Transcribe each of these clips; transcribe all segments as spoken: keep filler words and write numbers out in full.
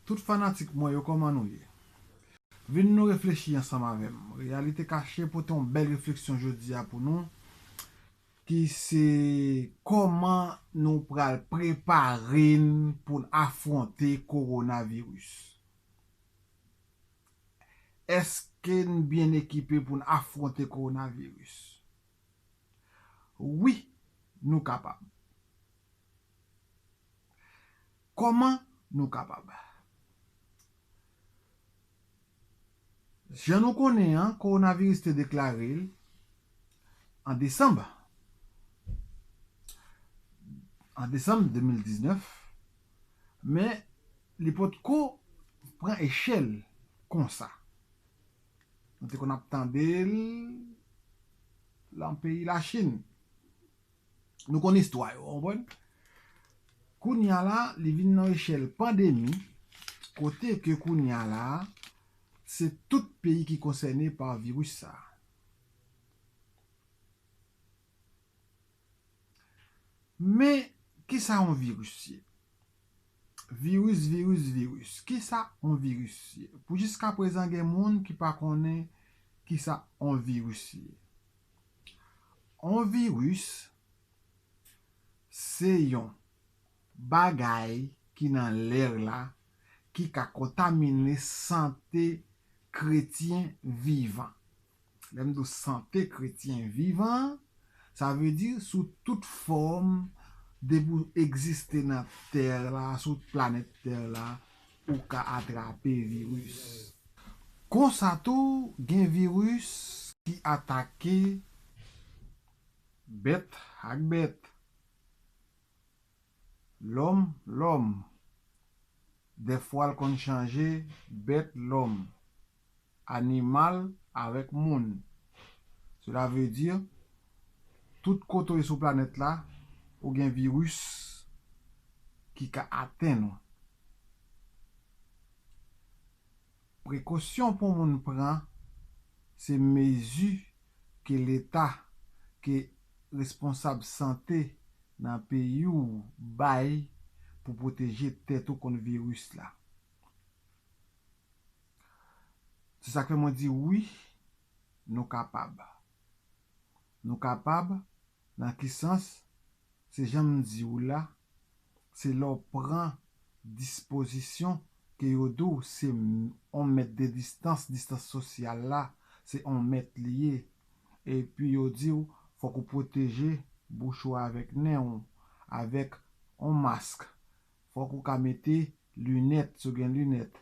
Tout fanatik mwen yo, kòman nou ye? Vin nou reflechi ansanm avè m. Reyalite Kache pote yon bèl refleksyon jodi a pou nou, ki se kòman nou pral prepare n pou n afwonte kowonaviris. Èske n byen ekipe pou n afwonte kowonaviris? Wi, nou kapab. Kòman nou kapab? Jan nou konnen an, kowonaviris te deklare l an desanm, an desanm de mil diznèf, men li potko pran echèl konsa. Nou te konn ap tande l nan peyi Lachin. Nou konn istwa yo, w konprann? Kounye a la, li vin nan echèl pandemi, kote ke kounye a la, se tout peyi ki konsène pa viris sa a. Men, kisa yon viris ye? Viris, viris, viris. Kisa yon viris ye? Pou jiskaprezan, gen moun ki pa konnen kisa yon viris ye. Yon viris, se yon bagay ki nan lè la, ki ka kontamine sante kretyen vivan. Lè m di w sante kretyen vivan, sa vle di sou tout fòm, depi w egziste nan tè la, sou planèt tè la, ou ka atrape viris. Konsa tou, gen viris ki atake bèt ak bèt, lòm, lòm. Dèfwa l konn chanje bèt, lòm, animal avèk moun. Sela vle di, tout kote w ye sou planèt la, ou gen viris ki ka atenn ou. Prekosyon pou moun pran, se mezi ke Leta, ke responsab sante nan peyi w bay pou pwoteje tèt ou kont viris la. Se sa k fè mwen di wi, nou kapab. Nou kapab, nan ki sans? Se jan m di w la, se lè w pran dispozisyon ke yo di w se m-, yon mèt de distans, distans sosyal la, se yon mèt li ye. Epi yo di w, fòk ou pwoteje bouch ou avèk nen w, avèk yon mask. Fòk ou ka mete linèt, si w gen linèt.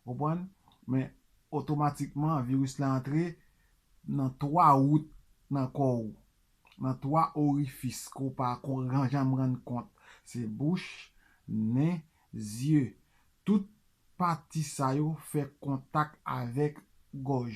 Konprann? Men, otomatikman, viris la antre nan twa wout nan kò w, nan twa orifis ke w pa ko-, janm rann kont. Se bouch, nen, zye. Tout pati sa yo fè kontak avèk gòj.